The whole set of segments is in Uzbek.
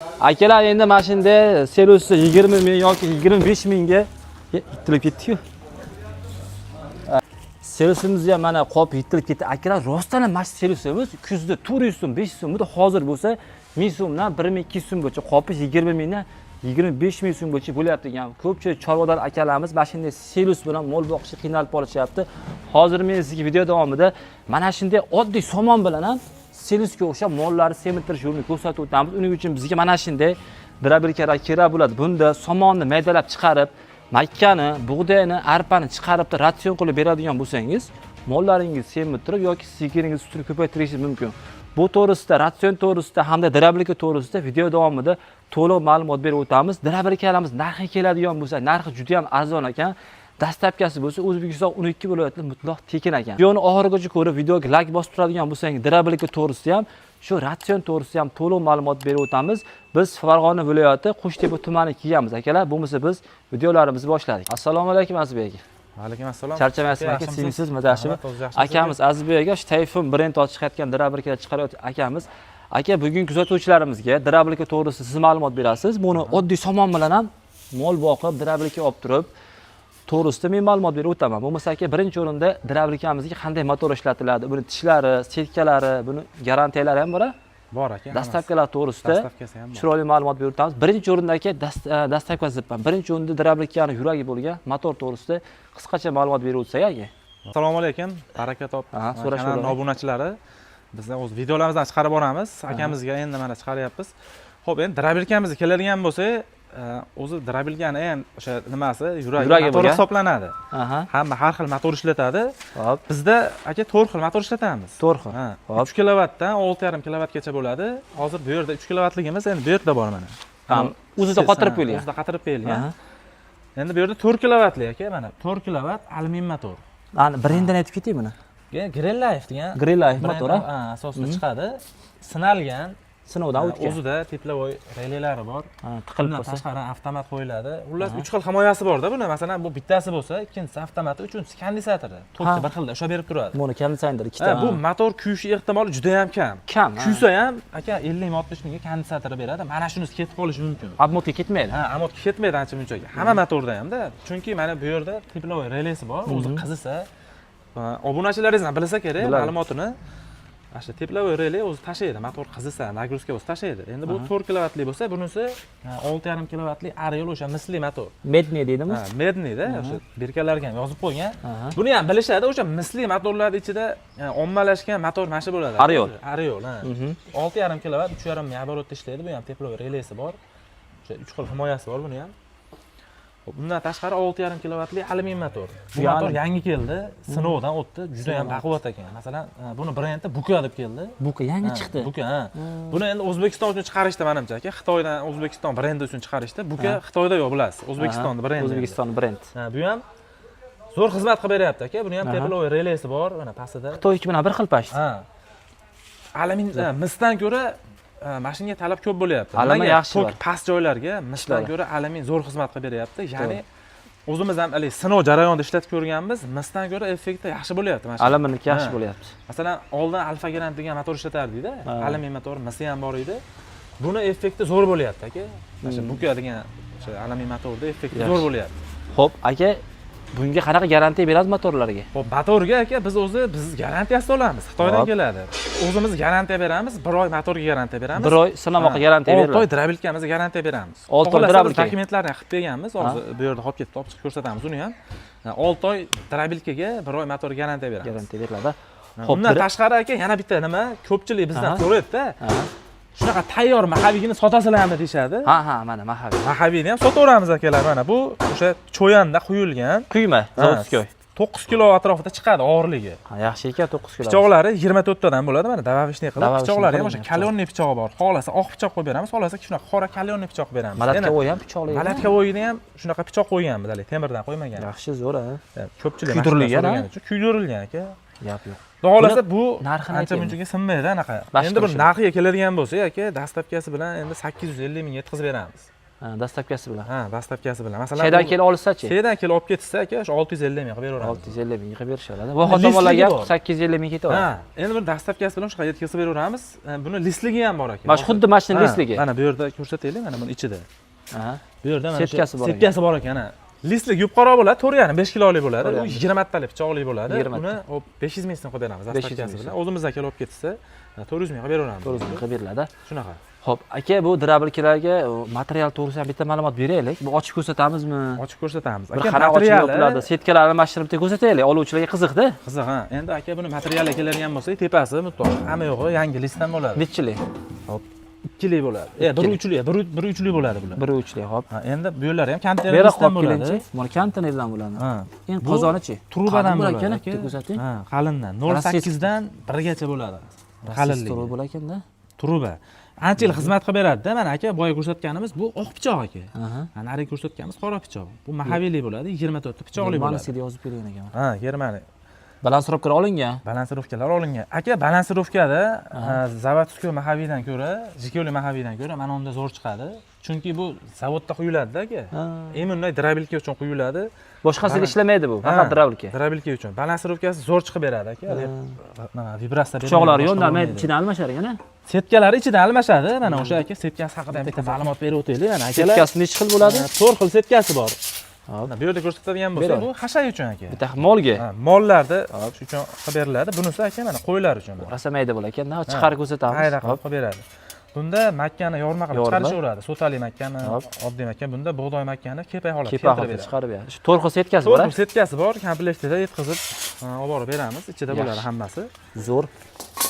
Akalar, endi mana shunday Selusni 20 ming yoki 25 mingga yetilib ketdi-ku. Selusimiz ham mana qop yetilib ketdi. Akalar, rostdan ham mana shu selusimiz kuzda 400 so'm, 500 so'm edi. Hozir bo'lsa 1000 so'mdan 1200 so'mgacha, qopi 20 mingdan 25 ming so'mgacha bo'lyapti ekan. Ko'pchilik chorvador akalarimiz mana shunday selus bilan mol boqishga qiynalib qolishyapti. Hozir men sizga video davomida mana shunday oddiy somon bilan ham selusga o'xshab mollarni semirtirish yo'lini ko'rsatib o'tamiz. Uning uchun bizga mana shunday дробилка lar kerak bo'ladi. Bunda somonni maydalab chiqarib, makkani, bug'doyni, arpani chiqarib ratsion qilib beradigan bo'lsangiz, mollaringiz semirtirib yoki sigiringiz sutini ko'paytirishingiz mumkin. Bu to'g'risida, ratsion to'g'risida hamda дробилка to'g'risida video davomida to'liq ma'lumot berib o'tamiz. Дробилка larimiz narxi keladigan bo'lsa, narxi juda ham arzon ekan. Доставка si bo'lsa O'zbekiston 12 viloyatida mutlaq tekin ekan. Videoni oxirigacha ko'rib, videoga like bosib turadigan bo'lsangiz, дробилка to'g'risida ham, shu ratsion to'g'risida ham to'liq ma'lumot berib o'tamiz. Biz Farg'ona viloyati Qo'shtepa tumaniga kelganmiz, akalar. Bo'lmasa biz videolarimizni boshladik. Assalomu alaykum, Azizbek aka. Alaykum assalom. Charchamayapsizmi, aka? Sevimsizmi, yaxshimi? Rahmat, o'zi yaxshimisiz? Akamiz Azizbek aka, shu Tayfun brend chiqayotgan дробилка lar chiqarayotgan akamiz. Aka, bugun kuzatuvchilarimizga дробилка to'g'risida siz ma'lumot berasiz. Buni oddiy somon bilan ham mol boqib, дробилка olib turib to'g'risida men ma'lumot berib o'taman. Bo'lmasa, aka, birinchi o'rinda дробилка mizga qanday motor ishlatiladi, buni tishlari, setkalari, buni garantiyalari ham bor a? Bor, aka. Доставка lar to'g'risida Доставка si ham bor. Chiroyli ma'lumot berib o'tamiz. Birinchi o'rinda, aka, доставка si deyapman. Birinchi o'rinda дробилка ni yuragi bo'lgan motor to'g'risida qisqacha ma'lumot berib o'tsak, aka. Assalomu alaykum. Baraka top. Aha, so'rashaveradi. Kanal obunachilari. Biz o'z videolarimizdan chiqarib boramiz. Akamizga endi mana chiqaryapmiz. Xo'p, endi дробилка mizga keladigan bo'lsak, o'zi дробилка ni ham o'sha nimasi, yuragi, Yuragi motor bo'lgan. hisoblanadi. Hamma har xil motor ishlatadi. Bizda, aka, to'rt xil motor ishlatamiz. To'rt xil. Ha, 3 kilovatdan 6,5 kilovatgacha bo'ladi. Hozir bu yerda 3 kilovatligimiz endi bu yerda bor mana. Ha, o'zida qotirib qo'yilgan. O'zida qotirib qo'yilgan. Endi bu yerda 4 kilovatli, aka, mana 4 kilovat alyumin motor. Ani brendini aytib ketay buni. Green Life degan Green Life brend, motor, ha? ha, asosida chiqadi. Sinalgan, Sinovdan o'tgan. O'zida тепловой relelari bor. Ha, tiqilib Bundan qolsa. tashqari avtomat qo'yiladi. Xullas, uch xil himoyasi borda buni. Masalan, bu bittasi bo'lsa, ikkinchisi avtomati, uchinchisi kondensatori. Tokni bir xilda ushlab berib turadi. Buni konditsioner ikkita. Ha, bu motor kuyishi ehtimoli juda ham kam. Kam, ha. Kuysa ham, aka, 50 ming, 60 mingga kondensatori beradi. Mana shunisi ketib qolishi mumkin. Обмотка ketmaydi. Ha, обмотка ketmaydi ancha munchaga. Hamma motorda hamda. Chunki mana bu yerda тепловой relesi bor. O'zi qizisa, obunachilaringiz ham bilsa kerak Biladi. ma'lumotini. Mana shu тепловой rele o'zi tashlaydi, motor qizisa, нагрузка bo'lsa tashlaydi. Endi bu 4 kilovatli bo'lsa, bunisi 6,5 kilovatli Ariel, o'sha misli motor. Медный deydimi? Ha, медный da, o'sha бирка larga ham yozib qo'ygan. Buni ham bilishadi, o'sha misli motorlar ichida ommalashgan motor mana shu bo'ladi. Ariel. Ariel, ha. 6,5 kilovat, 3,5 ming оборот da ishlaydi. Bu ham тепловой relesi bor. O'sha uch xil himoyasi bor buni ham. Xo'p, bundan tashqari 6,5 kilovatli alyumin motor. Bu Bu motor alyumin. yangi keldi, sinovdan o'tdi, juda ham baquvvat ekan. Masalan, buni brendi Buka deb keldi. Buka yangi Ha, chiqdi. Buka, ha. Buni endi O'zbekiston uchun chiqarishdi manimcha, aka. Xitoydan O'zbekiston brendi uchun chiqarishdi. Buka Xitoyda yo'q, bilasiz. O'zbekistonda brendi. O'zbekiston brend. Ha, bu ham zo'r xizmat qilib beryapti, aka. Buni ham тепловой relesi bor, mana pastida. Xitoyniki bilan bir xil pashт. Ha. Alyumin misdan ko'ra mashinga talab ko'p bo'lyapti. Alyumin Nimaga? yaxshi Tok bor. past joylarga misdan Ishladi. ko'ra alyumin zo'r xizmat qilib beryapti. Ya'ni o'zimiz ham haligi sinov jarayonida ishlatib ko'rganmiz, misdan ko'ra effekti yaxshi bo'lyapti mana shu. Alyuminniki yaxshi Ha. bo'lyapti. Masalan, oldin Alfa Grand degan motor ishlatardik-da. Alyumin motor, misi ham bor edi. Buni effekti zo'r bo'lyapti, aka. Mana shu Buka degan o'sha alyumin motorda effekti zo'r bo'lyapti. Xo'p, aka, bunga qanaqa garantiya berasiz motorlarga? Xo'p, motorga, aka, biz o'zi biz garantiyasini olamiz. Xitoydan keladi. O'zimiz garantiya beramiz, bir oy motorga garantiya beramiz. Bir oy sinamoqqa garantiya 6 oy beriladi. дробилка mizga garantiya beramiz. 6 oy Xohlasa biz дробилка ga. Dokumentlarni qilib berganmiz. Hozir bu yerda olib ketib, olib chiqib ko'rsatamiz uni ham. 6 oy дробилка ga, bir oy motorga garantiya beramiz. Garantiya beriladi. Xo'p, Undan tashqari, aka, yana bitta nima, ko'pchilik bizdan so'raydi-da. Shunaqa tayyor маховик ini sotasizlarmi deyishadi. Ha, mana маховик. Маховик ni ham sotaveramiz, akalar. Mana bu o'sha cho'yanda quyilgan. Quyma, заводской. 9 kilo atrofida chiqadi og'irligi. Ha, yaxshi ekan, 9 kilo. Pichoqlari 24 tadan bo'ladi, mana добавочный qilib. Добавочный Pichoqlari ham o'sha qilingan. Каленый pichog'i bor. Xohlasa oq pichoq qo'yib beramiz, xohlasa shunaqa qora каленый pichoq beramiz. Молотковой ham pichoqli. Молотковой ni ham shunaqa pichoq qo'yganmiz, haligi temirdan qo'ymagan. Yaxshi, zo'r, ha. Ko'pchilik Kuydirilgan, mashina so'ragan uchun kuydirilgan, aka. Gap yo'q. Xudo xohlasa, bu narxini ancha aytaymi? munchaga sinmaydi anaqa. Bash Endi bu qilishi. narxiga keladigan bo'lsak, aka, доставка si bilan endi 850 mingga yetkazib beramiz. Ha, доставка si bilan. Ha, доставка si bilan. Masalan, Shaydan kelib olsa-chi? Shaydan kelib olib ketsa aka, o'sha 650 ming qilib beraveramiz. 650 ming qilib berishadi. Voha tomonlarga Listligi bor. 850 ming ketaveradi. Ha, endi buni доставка si bilan shunaqa yetkazib beraveramiz. Buni listligi ham bor aka. Mana shu xuddi mana shuni Ha, listligi. Mana bu yerda ko'rsataylik, mana buni ichida. Aha. Bu yerda mana shu Setkasi bor ekan. Setkasi bor ekan, ha. Listlik yupqaroq bo'ladi, 4,5-5 kilolik bo'ladi. 4,5. U 20 talik pichoqli bo'ladi. 20 ta. Uni hop 500 ming so'm qilib beramiz 500 доставка si ming bilan. O'zimizdan kelib olib ketsa, 400 ming qilib beraveramiz. 400 ming qilib beriladi. Shunaqa. Xo'p, aka, bu дробилка larga material to'g'risida ham bitta ma'lumot beraylik. Bu ochib ko'rsatamizmi? Ochib ko'rsatamiz. Bir Aka, qanaqa ochib materiali yopiladi? Setkalarni almashtirib bitta ko'rsataylik. Oluvchilarga qiziqda. Qiziq, ha. Endi aka, buni materiali keladigan bo'lsak, tepasi mutlaq hamma yo'g'i yangi listdan bo'ladi. Nechilik? Hop, ikkilik bo'ladi. Bir uchlik, bir uchlik bo'ladi bular. Bir uchlik, xo'p. Ha, endi bu yerlari ham konteyner Bera listdan qolib bo'ladi. kelinchi. Mana konteynerdan bo'ladi. Ha. Endi Bu qozonichi? Trubadan Qalin bo'lar bo'ladi. ekan, Aka. bitta ko'rsating. Ha, qalindan 0.8 dan 1 gacha bo'ladi. Qalinligi. Qalinligi. Bo'lar ekanda. Truba. Ancha yil xizmat qilib beradi-da. Mana aka, boya ko'rsatganimiz bu oq pichoq aka. Aha. Ha, narigi ko'rsatganimiz qora pichoq. Bu моховой bo'ladi, 24 ta pichoqli bo'ladi. Germaniyada yozib bergan ekan. Ha, Germaniya. Балансировка lar olingan. Балансировка lar olingan. Aka, балансировка da заводской моховой dan ko'ra, жековый моховой dan ko'ra mana unda zo'r chiqadi. Chunki bu zavodda quyiladi-da aka. Ha. Именно дробилка uchun quyiladi. Boshqasiga ishlamaydi bu, faqat дробилка. Дробилка uchun. Балансировка si zo'r chiqib beradi aka. Mana vibratsiya Pichoqlari bermaydi, boshqa yondan bo'lmaydi. ichidan almashar ekan, a? Setkalari ichidan almashadi. Mana o'sha aka, setkasi haqida ham bitta ma'lumot berib o'taylik. Mana akalar. Setkasi nechi xil bo'ladi? 4 xil setkasi bor. Hop. Mana bu yerda ko'rsatadigan bo'lsak, Beradi. bu xashay uchun aka. Bitta molga. Ha, mollarda shu uchun qilib beriladi. Bunisi aka, mana qo'ylar uchun. Rosa mayda bo'lar ekan. Chiqarib ko'rsatamiz. Mayda qilib qilib beradi. Bunda makkani yorma qilib Yorma. chiqarishaveradi. So'tali makkani, Hop. oddiy makka, bunda bug'doy makkani kepak holatda Kepa keltirib holatda beradi. chiqarib beradi. Shu to'rt xil setkasi bor, To'rt a? xil setkasi bor, komplektida yetkazib olib borib beramiz. Ichida bo'ladi Yaxshi. hammasi. Zo'r.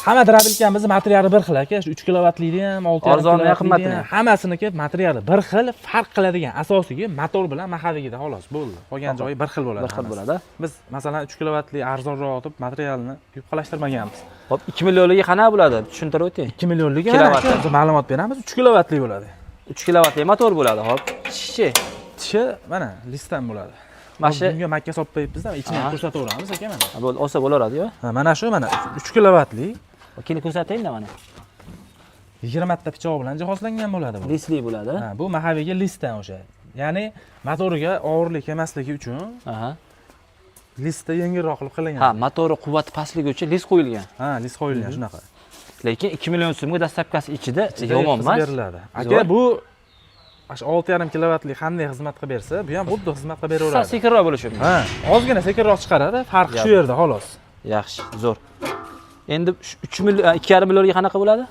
Hamma дробилка mizni materiali bir xil aka. Shu 3 kilovatlikni ham, 6,5 Arzoni ham, kilovatlikni qimmatini ham ham. hammasiniki materiali bir xil, farq qiladigan asosiygi motor bilan моховик ida xolos, bo'ldi. Qolgan joyi bir xil bo'ladi. Bir xil hammasi. bo'ladi. Biz masalan 3 kilovatli arzonroq deb materialni yupqalashtirmaganmiz. Hop, 2 millionligi qanaqa bo'ladi? Tushuntirib o'ting. 2 millionligi Kilovatt. mana aka, ma'lumot beramiz, 3 kilovatli bo'ladi. 3 kilovatli motor bo'ladi, hop. Tishichi. Tishi mana listdan bo'ladi. Mana shu Bunga makka solib qo'yibmiz-da, ichini ham Aha. ko'rsataveramiz aka mana. Ha, bo'ldi, olsa bo'laveradi-yu. Ha, mana shu mana 3 kilovatli Keling, ko'rsating-da mana. 20 ta pichoq bilan jihozlangan bo'ladi bu. Lisli bo'ladi. Ha, bu моховик i listdan o'sha. Ya'ni motoriga og'irlik kelmasligi uchun Aha. listda yengilroq qilib qilingan. Ha, motori quvvati pastligi uchun lis qo'yilgan. Ha, list qo'yilgan shunaqa. Lekin 2 million so'mga доставка si ichida Ichida yomon yetkazib emas. beriladi. Zo'r. Aka, bu shu 6,5 kilovatli qanday xizmat qilib bersa, bu ham xuddi xizmat qilib Sal beraveradi. sekinroq bo'lishi mumkin. Ha, ozgina sekinroq chiqaradi, farqi shu yerda xolos. Yaxshi, zo'r. Endi shu 3 million, 2,5 millionga qanaqa bo'ladi?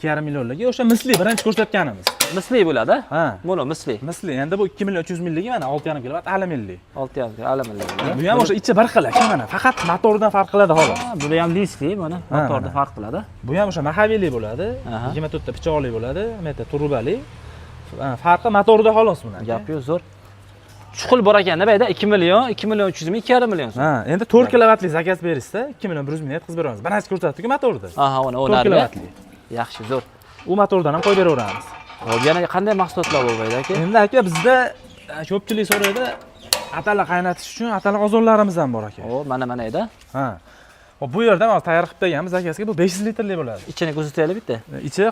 2,5 millionligi o'sha misli birinchi ko'rsatganimiz. Misli bo'ladi. Ha. Buni misli. Misli. Endi bu 2 million 300 mingligi mana 6,5 kilovat aluminli. 6,5 aluminli. Bu ham o'sha ichi bir xil aka mana, faqat motordan farq qiladi xolos. Ha, buni ham lisli, mana motorda mana. farq qiladi. Bu ham o'sha моховой li bo'ladi, Aha. 24 ta pichoqli bo'ladi, mana yerda trubali. Ha, farqi motorda xolos buni. aka. Gap yo'q, zo'r. Chuqul bor ekanda bu yerda 2 million, 2 million 300 ming, 2,5 million so'm. Ha, endi 4 kilovatli заказ berishsa 2 million 100 ming yetkazib beramiz. Birinchi ko'rsatdik motorda. Aha, uni 4 o'narga. kilovatli. Yaxshi, zo'r. U motordan ham qo'yib beraveramiz. Hop, yana qanday mahsulotlar bor bu yerda aka? Endi aka, bizda ko'pchilik so'raydi, atala qaynatish uchun atala qozonlarimiz ham bor aka. O, mana mana edi. Ha. Hop, bu yerda hozir tayyor qilib qo'yganmiz akasiga, bu 500 litrli bo'ladi. Ichini ko'rsataylik bitta. Ichi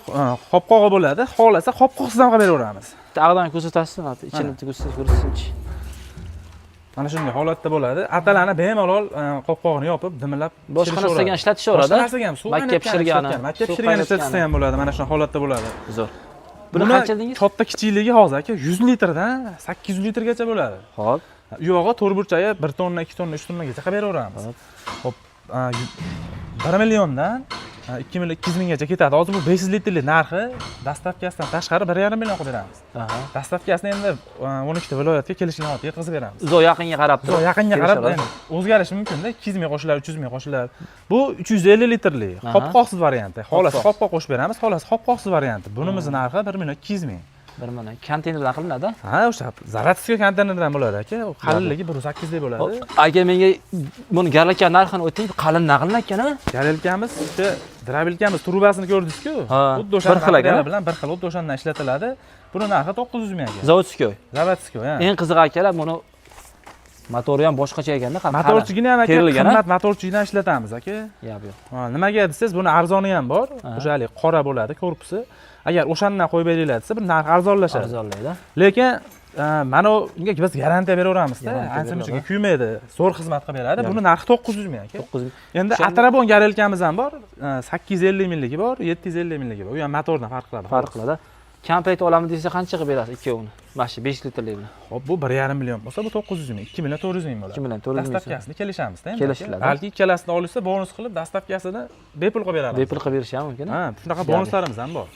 qopqog'i bo'ladi. Xohlasa qopqoqsiz ham qilib beraveramiz. Bitta ag'dan ko'rsatasizmi? Ichini bitta ko'rsatsinchi. Mana shunday holatda bo'ladi. Atalani bemalol qopqog'ini yopib, dimlab Boshqa narsaga ham ishlatishaveradi. Boshqa narsaga ham, suv Makka qaynatgan pishirgani, ishlatgan, makka suv pishirgan ishlatsa qaynatgani. ham bo'ladi. Mana shunday holatda bo'ladi. Zo'r. Buni qancha dedingiz? Katta kichikligi hozir aka 100 litrdan 800 litrgacha bo'ladi. Hop. U yog'i to'rtburchagi 1 tonna, 2 tonna, 3 tonnagacha qilib beraveramiz. Hop, 1 milliondan 2 million 200 minggacha ketadi. Hozir bu 500 litrlik narxi доставка sidan tashqari 1,5 million qilib beramiz. Доставка sini endi 12 ta viloyatga kelishgan holatda yetkazib beramiz. Uzoq yaqinga qarab turib. Uzoq yaqinga qarab kelishaveradi. endi o'zgarishi mumkin-da. 200 ming qo'shilar, 300 ming qo'shilar. Bu 350 litrli qopqoqsiz varianti. Xohlasa Qopqoqsiz. qopqoq qo'shib beramiz, xohlasa qopqoqsiz varianti. Bunimizni narxi 1 million 200 ming. Bir mana konteynerdan qilinadi. Ha, o'sha заводской konteynerdan bo'ladi aka. U qalinligi 1.8 lik bo'ladi. Hop, aka, menga buni горелка narxini o'ting, qalindan qilinadi ekan, a? Горелка miz, o'sha дробилка miz trubasini ko'rdingiz-ku? Ha, Xuddi o'sha bir xil ekan, materiali bilan bir xil, xuddi o'shandan ishlatiladi. Buni narxi 900 ming aka. Заводской. Заводской, ha. Eng qizig'i akalar, buni Motori ham boshqacha ekanda, Motorchigini ham aka qimmat motorchigidan ishlatamiz aka. Yo'q, yo'q. Nimaga desangiz, buni arzoni ham bor. O'sha hali qora bo'ladi korpusi. Agar o'shandan qo'yib beringlar desa, bir narx arzonlashadi. Arzonlaydi. Lekin mana unga biz garantiya beraveramizda. Ancha munchaga kuymaydi, zo'r xizmat qilib beradi. Buni narxi 900 ming aka. 900 ming. Endi Atrabon garelkamiz ham bor. 850 mingligi bor, 750 mingligi bor. U ham motordan farq qiladi. Farq qiladi. Komplekt olamiz desa qancha qilib berasiz ikkovini? Mana shu 5 litrlik bilan. Xo'p, bu 1,5 million bo'lsa, bu 900 ming, 2 million 400 ming bo'ladi. 2 million 400 ming. Dastavkasini kelishamiz-da endi. Kelishiladi. Balki ikkalasini olsa bonus qilib dastavkasini bepul qilib beramiz. Bepul qilib berish ham mumkin. Ha, shunaqa bonuslarimiz ham bor.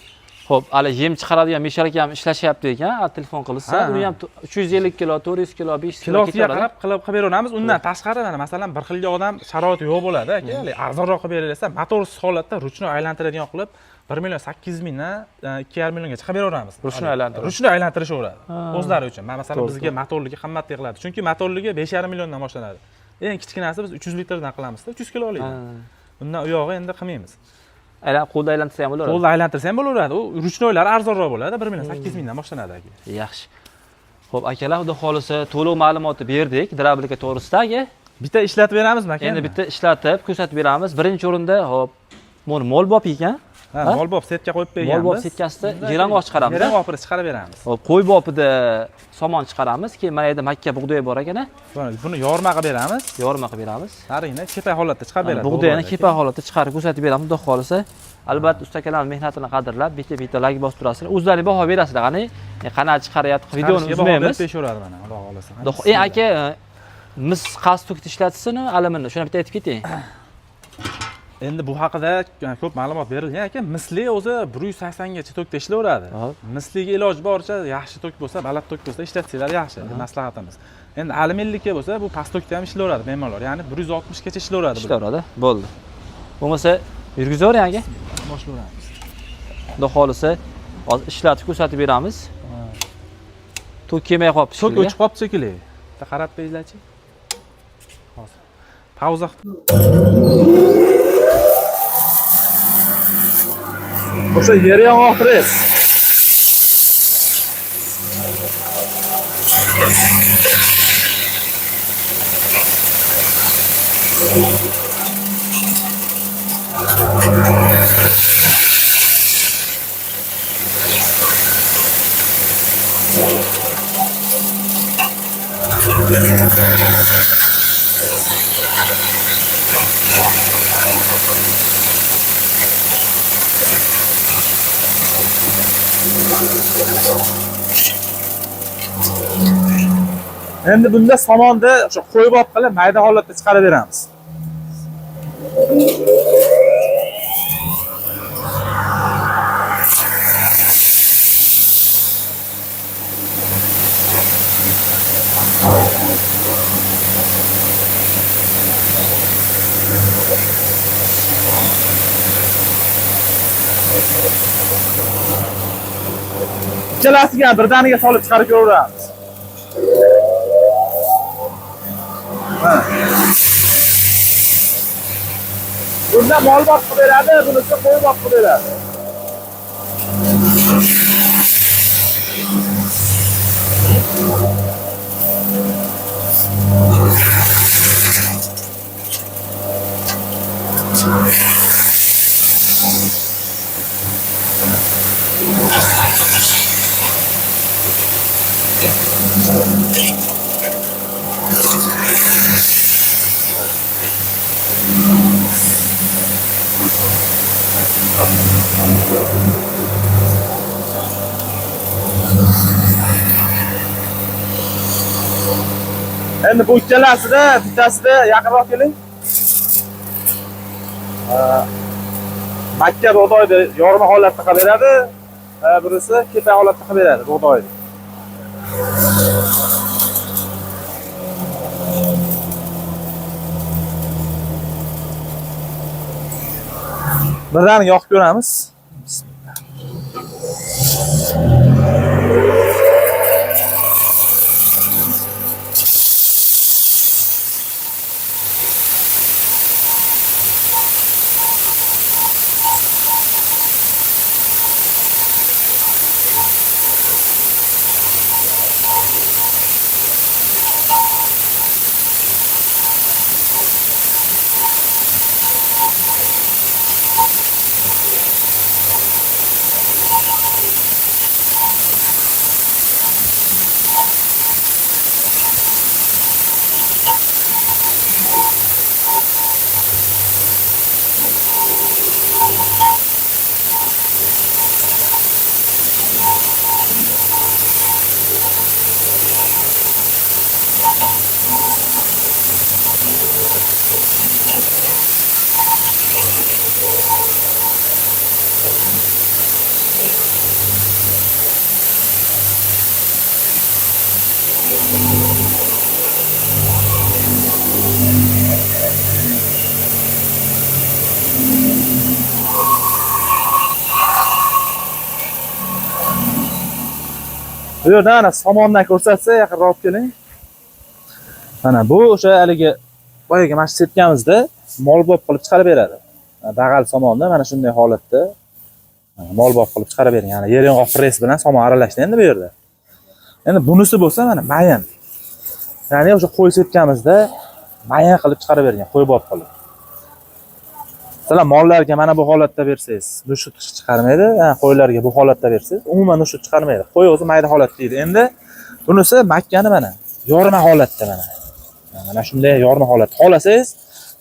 Xo'p, hali yem chiqaradigan meshalka ham ishlashyapti ekan, telefon qilsa, uni ham 350 kilo, 400 kilo, 500 kilo kilosiga qarab qilib beraveramiz. Undan tashqari mana masalan bir xilga odam sharoiti yo'q bo'ladi aka, hali arzonroq qilib berilsa, motorsiz holatda ruchnoy aylantiradigan qilib 1 million 800 mingdan 2,5 milliongacha qilib beraveramiz. Ruchnoy aylantirish. Ruchnoy aylantirishaveradi o'zlari uchun. Mana masalan bizga motorligi qimmat qiladi. Chunki motorligi 5,5 milliondan boshlanadi. Eng kichkinasi biz 300 litrdan qilamizda, 300 kilolik. Undan u yog'i endi qilmaymiz. Qo'lda aylantirsa ham bo'laveradi. Qo'lda aylantirsa ham bo'laveradi. U ruchnoylari arzonroq bo'ladi, 1 million 800 mingdan boshlanadi aka. Yaxshi. Xo'p, akalar, xudo xolisa to'liq ma'lumotni berdik Drablika to'g'risida aka. Bitta ishlatib beramizmi aka? Endi bitta ishlatib ko'rsatib beramiz. Birinchi o'rinda, xo'p, buni molbob ekan. Ha, molbob setka qo'yib berganmiz. Molbob setkasida yerang'oq chiqaramiz. Yerang'oq bir chiqarib beramiz. Xo'p, qo'y bopida somon chiqaramiz. Keyin mana yerda makka bug'doy bor ekan. Buni yorma qilib beramiz. Yorma qilib beramiz. Narigini kepak holatda chiqarib beradi. Bug'doyni kepak holatda chiqarib ko'rsatib beramiz, xudo xolisa. Albatta ustakalarning mehnatini qadrlab, bitta-bitta like bosib turasizlar. O'zlaring baho berasizlar. Qani, qanaqa chiqaryapti, videoni uzmaymiz. Peshaveradi mana, xudo xolisa. Aka, mis qaysi tokda ishlatsini, aluminni, shuni bitta aytib keting. Endi bu haqida ko'p ma'lumot berilgan aka. Misli o'zi 180 gacha tokda ishlayveradi. Misliga iloji boricha yaxshi tok bo'lsa, baland tok bo'lsa ishlatsanglar yaxshi, maslahatimiz. Endi aluminliki bo'lsa, bu past tokda ham ishlayveradi bemalol. Ya'ni 160 gacha ishlayveradi. Ishlayveradi. Bo'ldi. Bo'lmasa yurgizavering aka. Boshlayveramiz. Xudo xolisa hozir ishlatib ko'rsatib beramiz. Tok kelmay qolibdi. Tok o'chib qolibdi shekilli. Bitta qarab beringlarchi. Hozir. Pauza. O'sha yeri ham oxiri. Endi bunda somonni o'sha qo'yib olib qilib mayda holatda chiqarib beramiz. Ikkalasiga birdaniga solib chiqarib ko'raveramiz. Bunda molbob qilib beradi, bunisi qo'ybob qilib beradi. Endi bu ikkalasida bittasida yaqinroq keling. Makka bug'doyni yorma holatda qilib beradi, birisi kepak holatda qilib beradi bug'doyni. Birdaniga yoqib ko'ramiz. Bismillah. Bu yerda ana somondan ko'rsatsa, yaqinroq olib keling. Mana bu o'sha haligi boyagi mana shu setkamizda molbob qilib chiqarib beradi. Dag'al somonni mana shunday holatda molbob qilib chiqarib bergan. Ya'ni yer yong'oq press bilan somon aralashdi endi bu yerda. Endi bunisi bo'lsa mana mayin. Ya'ni o'sha qo'y setkamizda mayin qilib chiqarib bergan, qo'ybob qilib. Masalan, mollarga mana bu holatda bersangiz, nushut chiqarmaydi, qo'ylarga bu holatda bersangiz, umuman nushut chiqarmaydi. Qo'y o'zi mayda holatda deydi. Endi bunisi makkani mana yorma holatda mana. Mana shunday yorma holat. Xohlasangiz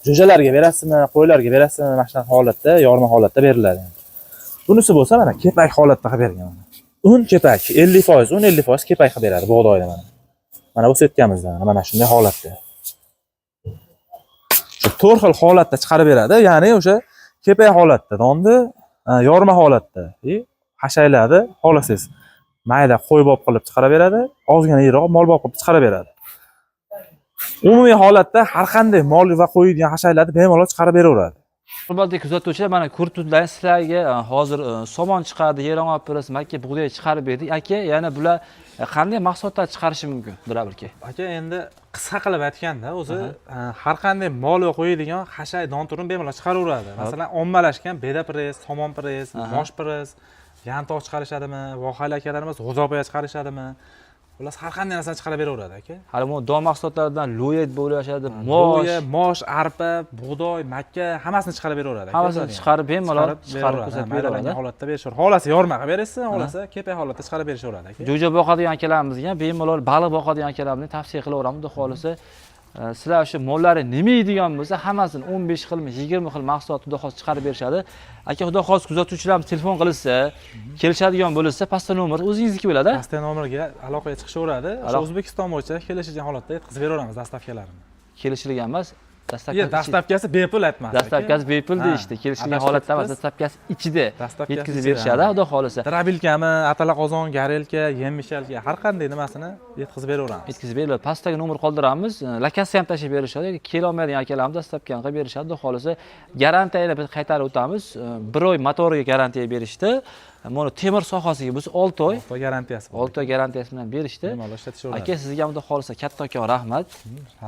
jo'jalarga berasizmi, qo'ylarga berasizmi, mana shunaqa holatda, yorma holatda beriladi. Bunisi bo'lsa mana kepak holatda qilib bergan mana. Un kepak 50%, un 50% kepak qilib beradi bug'doyda mana. Mana bu setkamizda mana shunday holatda. Shu to'rt xil holatda chiqarib beradi, ya'ni o'sha kepak holatda donni, yorma holatda, hashayladi, xohlasangiz mayda qo'ybob qilib chiqarib beradi, ozgina yiroq molbob qilib chiqarib beradi. Umumiy holatda har qanday mol va qo'yadigan hashaylarni bemalol chiqarib beraveradi. Hurmatli kuzatuvchilar, mana ko'rib turibsizlar, sizlarga hozir somon chiqardi, yer yong'oq press, makka bug'doy chiqarib berdik. Aka, yana bular qanday mahsulotlar chiqarishi mumkin? Aka. Aka, endi qisqa qilib aytganda, o'zi har qanday mol va qo'yadigan hashay don turini bemalol chiqaraveradi. Masalan, ommalashgan beda press, somon press, mosh press, yantoq chiqarishadimi, vohali akalarimiz g'o'zapoya chiqarishadimi? Xullas, har qanday narsani chiqarib beraveradi aka. Hali bu don mahsulotlaridan lo'ya bo'lishadi, mosh, mosh, arpa, bug'doy, makka hammasini chiqarib beraveradi. Hammasini chiqarib bemalol chiqarib ko'rsatib beraveradi. Holatda berishaveradi. Xohlasa yorma qilib berishsin, xohlasa kepak holatda chiqarib berishaveradi aka. Jo'ja boqadigan akalarimizga ham bemalol baliq boqadigan akalarimizga tavsiya qilaveramiz. Xudo xohlasa sizlar o'sha mollari nima yeydigan bo'lsa, hammasini 15 xilmi, 20 xil mahsulot xudo xohlasa chiqarib berishadi. Aka, xudo xohlasa kuzatuvchilarimiz telefon qilsa, kelishadigan bo'lsa, pastda nomer o'zingizniki bo'ladi. Pastda nomerga aloqaga chiqishaveradi. O'sha O'zbekiston bo'yicha kelishilgan holatda yetkazib beraveramiz dastavkalarini. Kelishilgan emas, dastavkasi bepul aytmas. Dastavkasi bepul deyishdi. Kelishilgan holatda emas, dastavkasi ichida yetkazib berishadi, xudo xohlasa. Drabilkami, atala qozon, garelka, yemishalka, har qanday nimasini yetkazib beraveramiz. Yetkazib beriladi. Pastdagi nomer qoldiramiz. Lakasi ham tashlab berishadi. Kela olmaydigan akalarimiz dastavkani qilib berishadi. Xudo xohlasa garantiyani biz qaytarib o'tamiz. 1 oy motoriga garantiya berishdi. Mana temir sohasiga bo'lsa 6 oy. 6 oy garantiyasi. 6 oy garantiyasi bilan berishdi. Aka, sizga xudo xohlasa kattakon rahmat.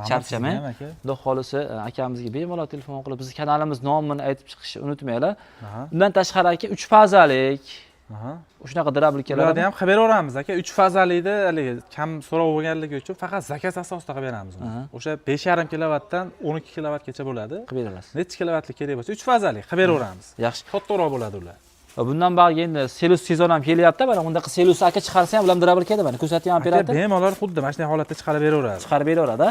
Charchamang. Xudo xohlasa akamizga bemalol telefon qilib, bizni kanalimiz nomini aytib chiqishni unutmanglar. Undan tashqari aka 3 fazalik. Shunaqa drablikalar ularni ham qilib beraveramiz aka. 3 fazalikni haligi kam so'rov bo'lganligi uchun faqat zakaz asosida qilib beramiz uni. O'sha 5,5 kilovatdan 12 kilovatgacha bo'ladi. Qilib beramiz. Necha kilovatlik kerak bo'lsa 3 fazalik qilib beraveramiz. Yaxshi. Kattaroq bo'ladi ular. Va bundan bog'i endi selus sezon ham kelyapti. Mana bundaqa selus aka chiqarsa ham ular drablkada mana ko'rsatgan operator. Bemalol xuddi mana shunday holatda chiqarib beraveradi. Chiqarib beraveradi.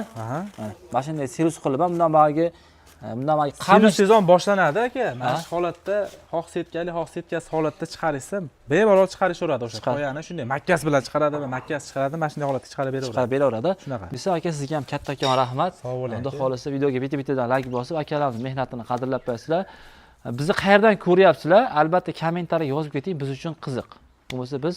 Mana shunday selus qilib ham bundan bog'i qamish sezon boshlanadi aka. Mana shu holatda xoh setkali, xoh setkasiz holatda chiqarishsa, bemalol chiqarishaveradi o'sha qoyani shunday makkasi bilan chiqaradi va makkasi chiqaradi, mana shunday holatda chiqarib beraveradi. Chiqarib beraveradi. Shunaqa. Bisa aka, sizga ham kattakon rahmat. Sog' bo'ling. Xudo xohlasa videoga bitta-bittadan like bosib, akalarimiz mehnatini qadrlab qo'yasizlar. Bizni qayerdan ko'ryapsizlar? Albatta kommentariy yozib keting, biz uchun qiziq. Bo'lmasa biz